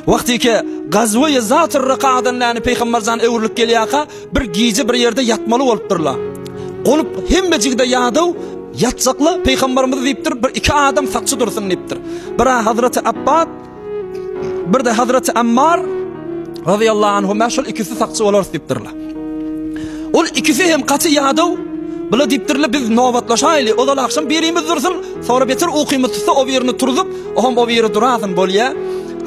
Wagtyky Gazwe-i Zatyr Rikadan näni Pygamber jan öwrülip gelýärka, bir gije bir ýerde ýatmaly bolupdyrlar. Gonup hemmejigde ýadaw ýatjakla Pygamberimiz diýipdir, bir iki adam sakçy dursun diýipdir. Bir-ä Hazreti Abbas, bir-de Hazreti Ammar razyýallahu anhuma şol ikisi sakçy bolarys diýipdirler. Ol ikisi hem gaty ýadaw. Bula diýipdirler, biz nobatlaşaýly, ozal agşam birimiz dursun, soňra beter ukymyz tutsa o birini turzup, Ohm o biri durasyn bolýa.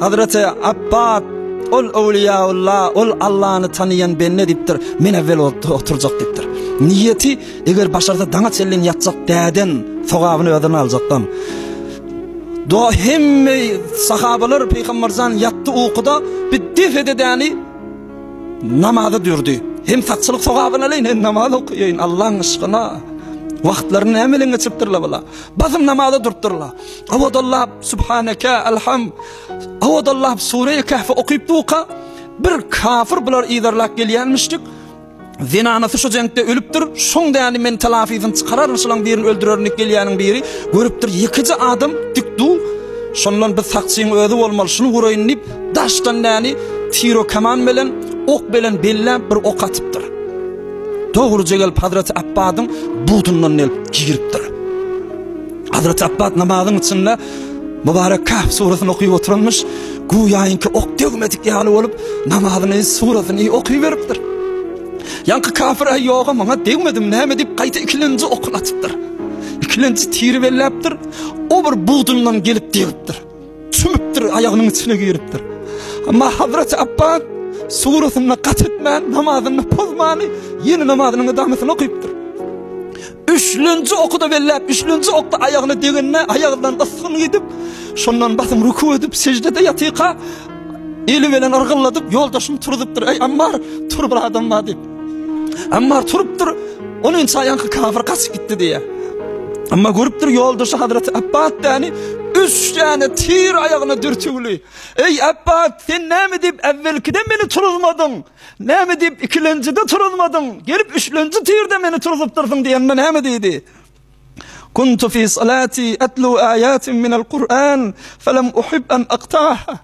Hazreti Abbas ol öwliýaulla, ol Allany tanyýan bende diýipdir. Men evvel oturjak diýipdir. Niýeti eger başarsa daňa çenli ýatjak däden sogabyny özüne aljakdan. Do hemme sahabalar Peygamberjan ýatdy ukuda, bir defede däni namaza durdy. Hem sakçylyk sogabyny alaýyn, hem namaz okaýyn Allaň yşkyna. Wagtlaryny näme bilen geçiripdirler bular? Basym namaza durupdyrlar. Owadallap Subhaneke Elham Owadallap Sure-i Kehfi okyp durka bir kafir bular yzarlap gelýänmişdik. Zenanasy şu jeňkde ölüpdir. Şoň däni men telafysyny çykararyn şulaň birini öldürerin diýip gelýäniň biri görüpdir ýekeje adam dik du. Şondan bir sakçyň özi bolmaly şuny uraýyn diýip daşdan däni tiro kaman bilen ok bilen belläp bir ok atypdyr. Dogruja gelip Hazreti Abbadyň budundan gelip giripdir. Hazreti Abbad namazyň içinde Mübarek Kahf surasyny okyp oturanmyş. Güýäýinki ok degmedik ýaly bolup namazyny, surasyny okyberipdir. Ýaňky kafir aý ýoga maňa degmedim näme diýip gaýta ikilenji okuny atypdyr. Ikilenji tiri belläpdir. O bir budundan gelip degipdir. Çümüpdir, aýagynyň içine giripdir. Amma Hazreti Abbad surasyny gat etmän, namazyny pozmany, ýene namazynyň edamasyny okypdyr. Üçlenji oky-da belläp, üçlenji okda aýagyna degende, aýagyndan ysgyn gidip, şondan basym ruku edip, seždede ýatyka, eli bilen yrgylladyp, ýoldaşyny turuzupdyr. Eý, Ammar, tur bir adam bar diýip. Ammar turupdyr, onynça ýaňky kafir gaçyp gitdi diýýär. Amma görüpdir ýoldaşy Hazreti Abbas däni üç däne tir aýagyna dürtügli. Eý Abbas, sen näme diýip äwwelkide meni turuzmadyň? Näme diýip ikilenjide turuzmadyň? Gelip üçlenji tirde meni turuzypdyrsyň diýende näme diýdi? Kuntu fi salati atlu ayatin minel Kur'an felem uhib an aqtaha.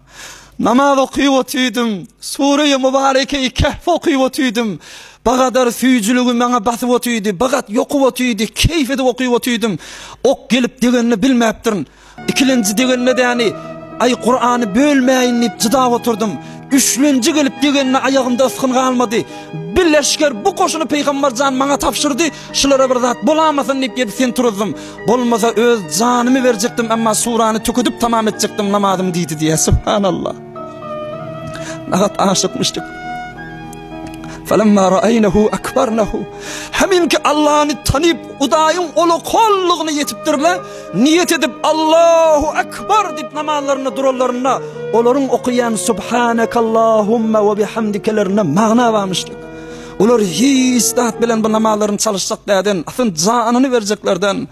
Namaz okyp otydym. Sure-i Mübareke-i Kehf okyp otydym. Bagadar süýjüligi maňa basyp otydy, bagat ýokup otydy, keýf edip okyp otydym. Ok gelip degenini bilmäpdirin. Ikilenji degende däni, Aý, Kurany bölmäýin diýip jydap oturdym. Üçlenji gelip degende aýagymda ysgyn galmady. Bir leşger bu goşuny Pygamber jan maňa tabşyrdy, şulara bir zat bolamasyn diýip gelip seni turuzdym. Bolmasa öz janymy berjekdim, emma surany tükedip tamam etjekdim namazymy diýdi diýýär. Subhanallah. Nagat aşykmyşdyk. Falamma ra'aynahu akbarnahu. Heminki Allahny tanyp, Hudaýyň ulukallygyny ýetipdirler. Niýet edip Allahu Ekber diýip namazlarynda duranlarynda olaryň okaýan Subhanakallahumma we bihamdikelerinde magna barmyşdyk. Olar hiç zat bilen bu namazlaryny çalyşjak däden, asyn janyny berjeklerden.